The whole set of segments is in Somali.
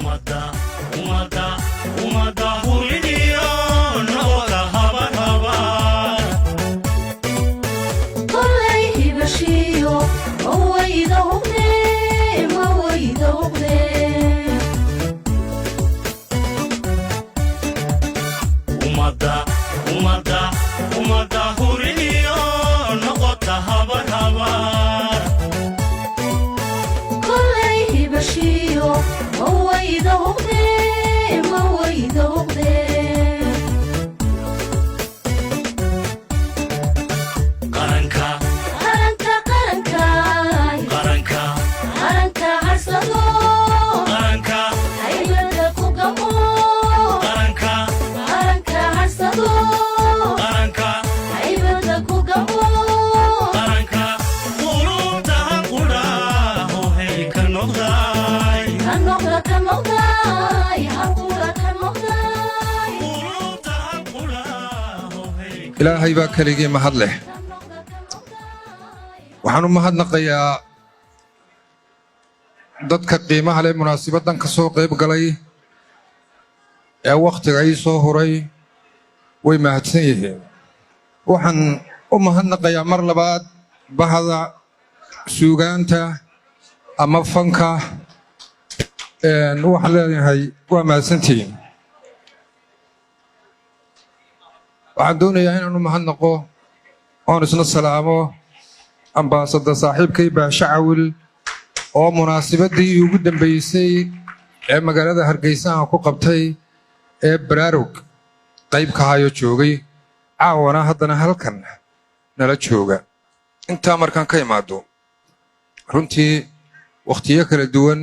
Ummadda, ummadda, ummadda huridiyo noqota habar habar. Kolay hibashiyo ma wayda huqde, ma wayda huqde. Ummadda, ummadda, ummadda huridiyo noqota habar habar. Kolay hibashiyo ma wayda huqde, ma wayda huqde. Qaranka. Qaranka, qaranka. Qaranka. Qaranka harsado. Qaranka. Haybada ku gamo. Qaranka. Qaranka harsado. Qaranka. Haybada ku gamo. Qaranka qulubta qudhaaho hey ka noqday. Ka noqda, ka noqday, harqura ka noqday. Qulubta qudhaaho hey. Ilaahay baa keligii mahad leh. Ka noqda, ka noqday. Waxaan u mahadnaqayaa dadka qiimaha leh munaasabaddan ka soo qayb galay ee wakhtiga ii soo huray. Way mahadsan yihiin. Waxaan u mahadnaqayaa mar labaad bahda suugaanta ama fanka. Waxaan leeyahay waa mahadsantihiin. Waxaan doonayaa inaan u mahadnaqo oon isla salaamo ambaasada saaxiibkay Baashe Cawil oo munaasabadii ugu dambeysay ee magaalada Hargeysa aan ku qabtay ee baraarug qayb ka hayo joogay, caawana haddana halkan nala jooga. Intaa markaan ka imaado, runtii wakhtiyo kala duwan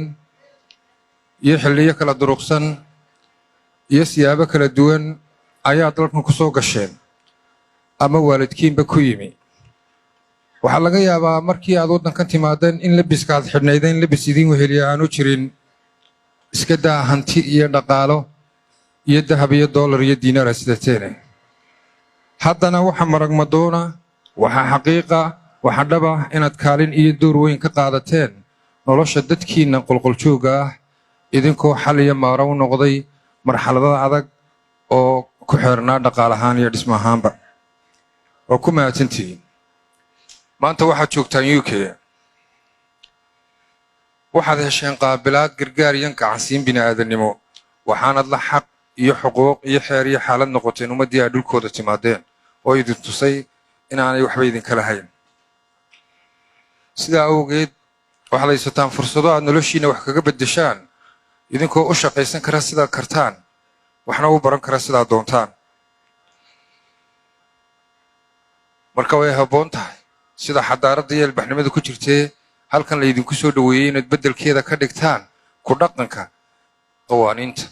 iyo xilliyo kala duruqsan iyo siyaabo kala duwan ayaa dalkan ku soo gasheen ama waalidkiinba ku yimi. Waxaa laga yaabaa markii aad waddankan timaadeen in lebiska aad xidhnaydeen lebis idiin weheliya aanu jirin, iska daa hanti iyo dhaqaalo iyo dahab iyo dollar iyo diinaar aad sidateene. Haddana waxa maragmadoona, waxaa xaqiiqa, waxa dhaba inaad kaalin iyo door weyn ka qaadateen nolosha dadkiinna qolqoljoogga ah, idinkoo xal iyo maaro u noqday marxaladada adag oo ku xeernaa dhaqaal ahaan iyo dhismo ahaanba. Oo ku mahadsantihiin. Maanta waxaad joogtaan UK. Waxaad hesheen qaabilaad, gargaar iyo gacansiin bini'aadannimo. Waxaanad la xaq iyo xuquuq iyo xeer iyo xaalad noqoteen ummaddii aad dhulkooda timaadeen oo idin tusay inaanay waxba idinka lahayn. Sidaa awgeed waxaad haysataan fursado aad noloshiinna wax kaga beddeshaan, idinkoo u shaqaysan kara sidaad kartaan, waxna u baran kara sidaad doontaan. Marka way habboon tahay sida xadaaradda iyo ilbaxnimada ku jirtee halkan laydinku soo dhoweeyey inaad beddelkeeda ka dhigtaan ku dhaqanka qawaaniinta.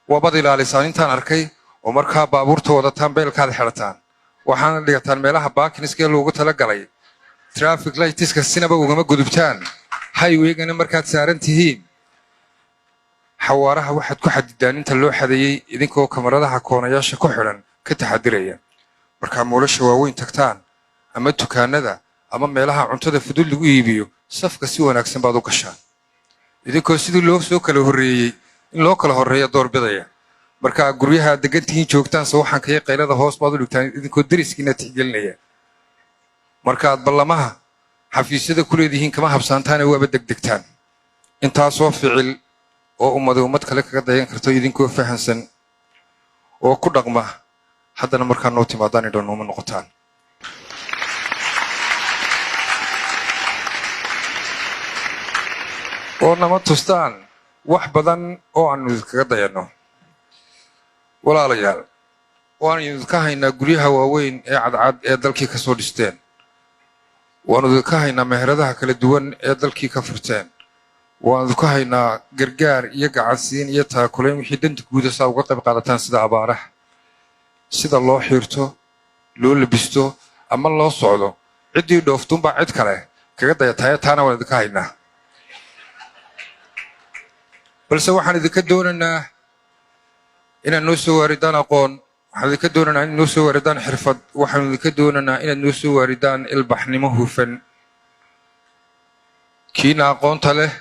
Waabaad ilaalisaan intaan arkay, oo markaa baabuurta wadataan beelkaad xidhataan, waxaana dhigataan meelaha parkingska ee loogu talagalay. Traffic lightska sinaba ugama gudubtaan. Highwaygana markaad saaran tihiin xawaaraha waxaad ku xadidaan inta loo xadeeyey, idinkoo kamaradaha koonayaasha ku xidhan ka taxadiraya. Markaa mallasha waaweyn tagtaan ama dukaanada ama meelaha cuntada fudud lagu iibiyo, safka si wanaagsan baad u gashaan, idinkoo sidii loo soo kala horreeyey in loo kala horreeya doorbidaya. Markaa guryaha aad degantihiin joogtaan, sawaxanka iyo qaylada hoos baad u dhigtaan, idinkoo deriskiina tixgelinaya. Markaad ballamaha xafiisyada ku leedihiin kama habsaantaane, waaba degdegtaan. Intaasoo ficil oo ummadi ummad kale kaga dayan karto idinkoo fahansan oo ku dhaqma, haddana markaa noo timaadaan idhan nooma noqotaan oo nama tustaan wax badan oo aanu idinkaga dayanno. Walaalayaal, waanu idinka haynaa guryaha waaweyn ee cadcad ee dalkii ka soo dhisteen, waanu idinka haynaa meheradaha kala duwan ee dalkii ka furteen, waanu idinka haynaa gargaar iyo gacansiin iyo taakulayn wixii danta guuda saa uga qayb qaadataan, sida abaaraha, sida loo xiirto, loo labisto ama loo socdo. Ciddii dhooftuunbaa cid kale kaga dayataya, taana waan idinka haynaa. Balse waxaan idinka doonaynaa inaad noo soo waaridaan aqoon, waxaan idinka doonaynaa inaad noo soo waaridaan xirfad, waxaanu idinka doonaynaa inaad noo soo waaridaan ilbaxnimo hufan. Kiina aqoonta leh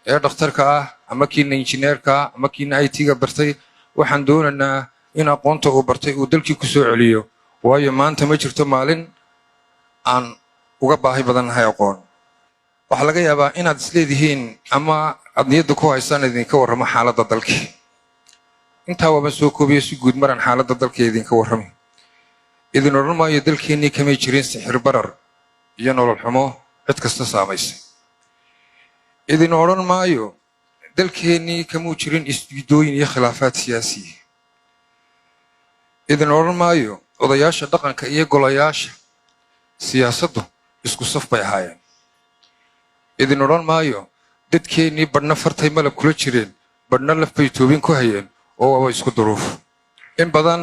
ee dhakhtarka ah Ama kiina injineerka ama kiina IT-ga bartay, waxaan doonaynaa in aqoonta uu bartay uu dalkii ku soo celiyo, waayo maanta ma jirto maalin aan uga baahi badannahay aqoon. Waxaa laga yaabaa inaad isleedihiin ama aad niyadda ku haysaan idinka warramo xaaladda dalkii. Intaa waaba soo koobiyo, si guud maran xaaladda dalka idinka warrami. Idin odhan maayo dalkeennii kamay jirin sixir barar iyo nolol xumo cid kasta saamaysay. Idin odhan maayo dalkeennii kamuu jirin isdiidooyin iyo khilaafaad siyaasiya. Idin odhan maayo odayaasha dhaqanka iyo golayaasha siyaasaddu isku saf bay ahaayeen. Idin odhan maayo dadkeennii badhna fartay malab kula jireen, badhna laf bay toobin ku hayeen oo waaba isku duruuf. In badan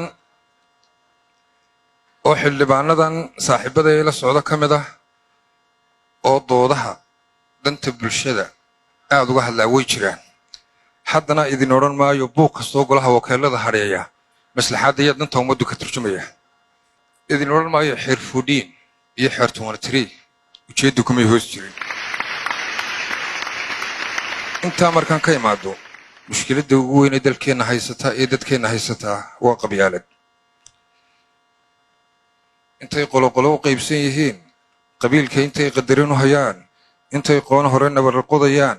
oo xildhibaanadan saaxiibada ee la socdo ka mid ah oo doodaha danta bulshada aada uga hadlaa way jiraan. Haddana idin odhan maayo buuq kastoo golaha wakiilada hadheeya maslaxaadda iyo danta ummaddu ka turjumaya. Idin odhan maayo xeer 14 iyo xeer 23 ujeeddu kumay hoos jirin. Intaa markaan ka imaado, mushkiladda ugu weyn ee dalkeenna haysataa ee dadkeenna haysataa waa qabyaalad. Intay qoloqolo u qaybsan yihiin, qabiilka intay qadarin u hayaan, intay qoon hore nabarqodayaan,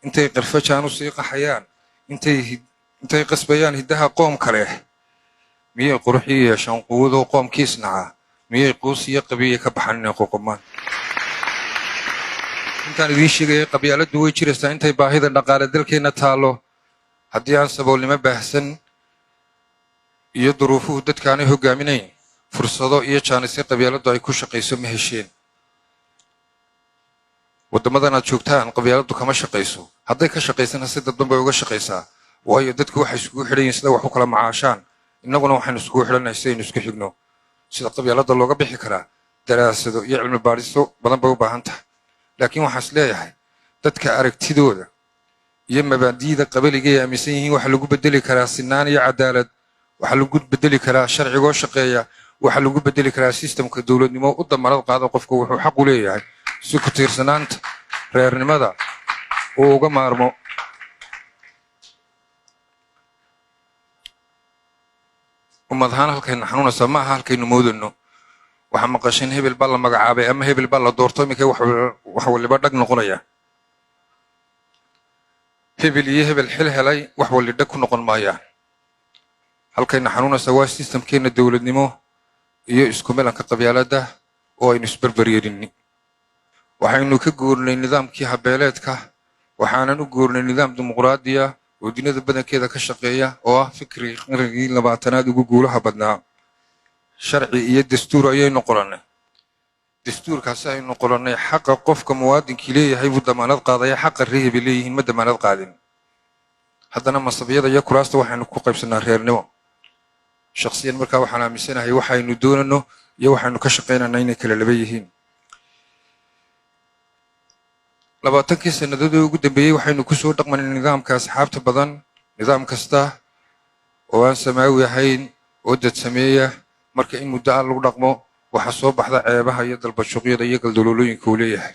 intay qarfajaan u sii qaxayaan, intay qasbayaan hiddaha qoom kale, miyay quruxii yeeshaan quwadoo qoomkiisnaca? Miyay quus iyo qabiiya ka baxaan inay qoqomaan? Intaan idiin sheegayay, qabyaaladdu way jiraysaa intay baahida dhaqaale dalkeenna taallo. Haddii aan saboolnimo baahsan iyo duruufuhu dadkaanay hoggaaminayn, fursado iyo jaanisyo qabyaaladdu ay ku shaqayso ma hesheen. Waddamadan aad joogtaan qabyaaladdu kama shaqayso. Hadday ka shaqaysana, si dadban bay uga shaqaysaa, waayo dadku waxay iskugu xidhan yihin sida wax u kala macaashaan. Innaguna waxaynu iskugu xidhannahay sidaynu isku xigno. Sida qabyaaladda looga bixi karaa daraasado iyo cilmi baadhiso badan bay u baahan tahay, laakiin waxaan is leeyahay dadka aragtidooda iyo mabaadi'da qabaliga ay aaminsan yihiin waxaa lagu bedeli karaa sinaan iyo cadaalad, waxaa lagu bedeli karaa sharcigoo shaqeeya, waxaa lagu bedeli karaa sistamka dowladnimo u damarad qaada qofka wuxuu xaq u leeyahay, si ku tiirsanaanta reernimada uu uga maarmo. Ummad ahaan halkayna xanuunaysaa ma aha halkaynu moodano. Waxaa maqasheen hebel baa la magacaabay ama hebel baa la doorto, iminka wax waliba dhag noqonaya. Hebel iyo hebel xil helay wax wali dhag ku noqon maayaan. Halkayna xanuunaysaa waa sistamkeenna dowladnimo iyo isku milanka qabyaaladda oo aynu isberberyeerinni. Waxaynu ka guurnay nidaamkii habeeleedka, waxaanan u guurnay nidaam dimuqraadiya oo duniyada badankeeda ka shaqeeya, oo ah fikrigii qarnigii 20aad ugu guulaha badnaa. Sharci iyo dastuur ayaynu qorannay. Dastuurkaasi aynu qorannay xaqa qofka muwaadinkii leeyahay buu damaanad qaadaya, xaqa reebi leeyihiin ma damaanad qaadin. Haddana masabyada iyo kuraasta waxaynu ku qaybsannaa reernimo. Shakhsiyan markaa waxaan aaminsanahay waxaynu doonano iyo waxaynu ka shaqaynana inay kala laba yihiin. 20kii sannadoodii ugu dambeeyey waxaynu kusoo dhaqmanay nidaamka asxaabta badan. Nidaam kasta oo aan samaawi ahayn oo dad sameeya, marka in muddo ah lagu dhaqmo, waxaa soo baxda ceebaha iyo dalbashuqyada iyo galdaloolooyinka uu leeyahay.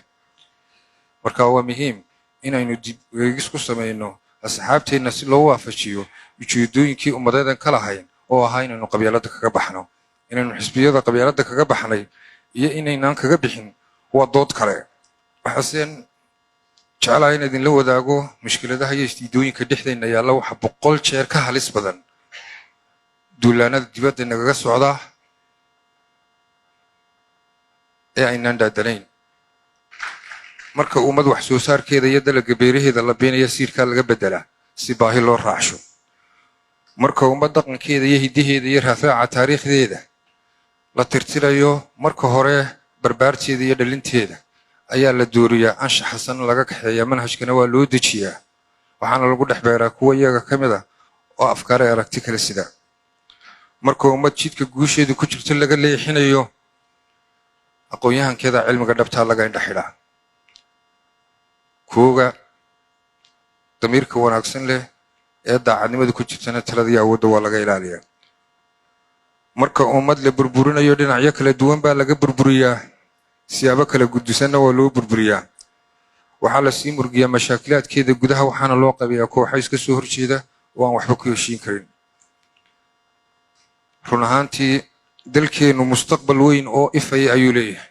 Marka waa muhiim inaynu dib eegis ku samayno asxaabteenna si loo waafajiyo ujeedooyinkii ummadeedan ka lahayn, oo ahaa inaynu qabyaaladda kaga baxno. Inaynu xisbiyada qabyaaladda kaga baxnay iyo inaynaan kaga bixin waa dood kale. Waxaaseen jeclahay in idinla wadaago mushkiladaha iyo isdiidooyinka dhexdeenna yaalla waxa 100 jeer ka halis badan duulaanada dibadda nagaga socda ee aynaan dhaadanayn. Marka ummad wax soo saarkeeda iyo dalagga beeraheeda la beenaya, siirkaa laga beddelaa si baahi loo raacsho. Marka ummad dhaqankeeda iyo hiddaheeda iyo raafaaca taariikhdeeda la tirtirayo, marka hore barbaarteeda iyo dhalinteeda ayaa la dooriyaa, anshax xasan laga kaxeeyaa, manhajkana waa loo dejiyaa, waxaana lagu dhex beeraa kuwa iyaga ka mid ah oo afkaar ee aragti kale sida. Marka ummad jidka guusheedu ku jirto laga leexinayo, aqoon-yahankeeda cilmiga dhabtaa laga indha xidhaa. Kuuga damiirka wanaagsan leh ee daacadnimada ku jirtana talada iyo awoodda waa laga ilaaliyaa. Marka ummad la burburinayo, dhinacyo kala duwan baa laga burburiyaa, siyaabo kala gudisanna waa loo burburiyaa. Waxaa la sii murgiyaa mashaakilaadkeeda gudaha, waxaana loo qabiyaa kooxo iska soo horjeeda oo aan waxba ku heshiin karin. Run ahaantii, dalkeennu mustaqbal weyn oo ifaya ayuu leeyahay.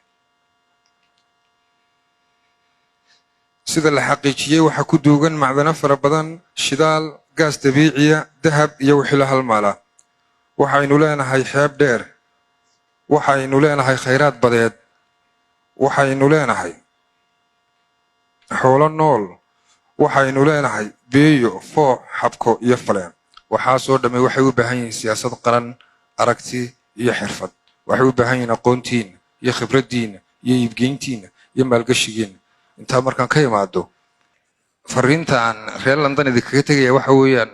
Sida la xaqiijiyey, waxaa ku duugan macdano fara badan: shidaal, gaas dabiiciya, dahab iyo wixii la halmaala. Waxaynu leenahay xeeb dheer, waxaynu leenahay khayraad badeed, waxaynu leenahay xoolo nool, waxaynu leenahay beeyo, foox, xabko iyo faleen. Waxaasoo dhamme waxay u baahan yihiin siyaasad qaran, aragti iyo xirfad. Waxay u baahan yihiin aqoontiinna iyo khibraddiinna iyo iibgeyntiinna iyo maalgashigiinna. Intaa markaan ka imaado, fariinta aan reer London idinkaga tegaya waxa weeyaan,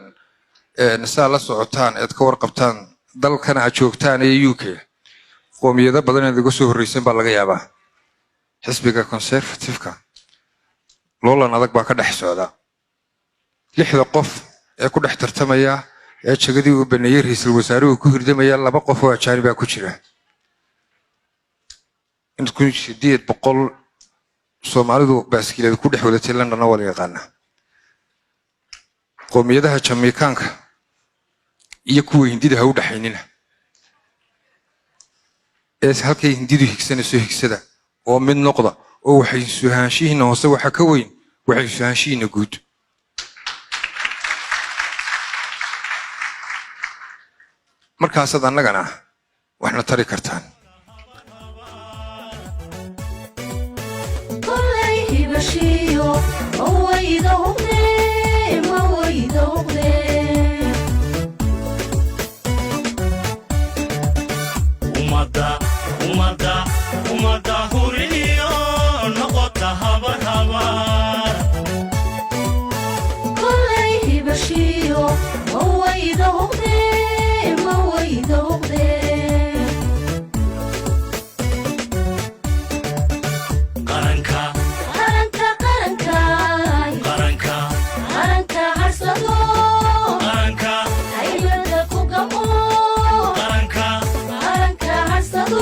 saa la socotaan eed ka warqabtaan, dalkan aad joogtaan ee UK qoomiyado badan inaad iga soo horreysan baa laga yaabaa. Xisbiga Conservative-ka loolan adag baa ka dhex socda. Lixda qof ee ku dhex tartamaya ee jagadii uu baneeyey ra-iisul wasaaruhu ku hirdamaya, laba qof oo ajaanibaa ku jira. In 1800 Soomaalidu baaskiilada ku dhex wadatay Londonna waa la yaqaanaa. Qoomiyadaha Jamiikaanka iyo kuwa Hindida ha u dhexaynina ee halkay Hindidu higsanayso higsada oo mid noqda, oo waxay suhaanshihiina hoose waxa ka weyn waxay suhaanshihiina guud. Markaasaad annagana waxna tari kartaan. Kollay hibashiyo ma wayda huqde, ma wayda huqde. Ummadda, ummadda, ummadda huriyo noqota habar habar. Kollay hibashiyo ma wayda huqde, ma wayda huqde. Qaranka. Qaranka, qaranka. Qaranka. Qaranka harsado. Qaranka. Haybada ku gamo. Qaranka. Qaranka harsado.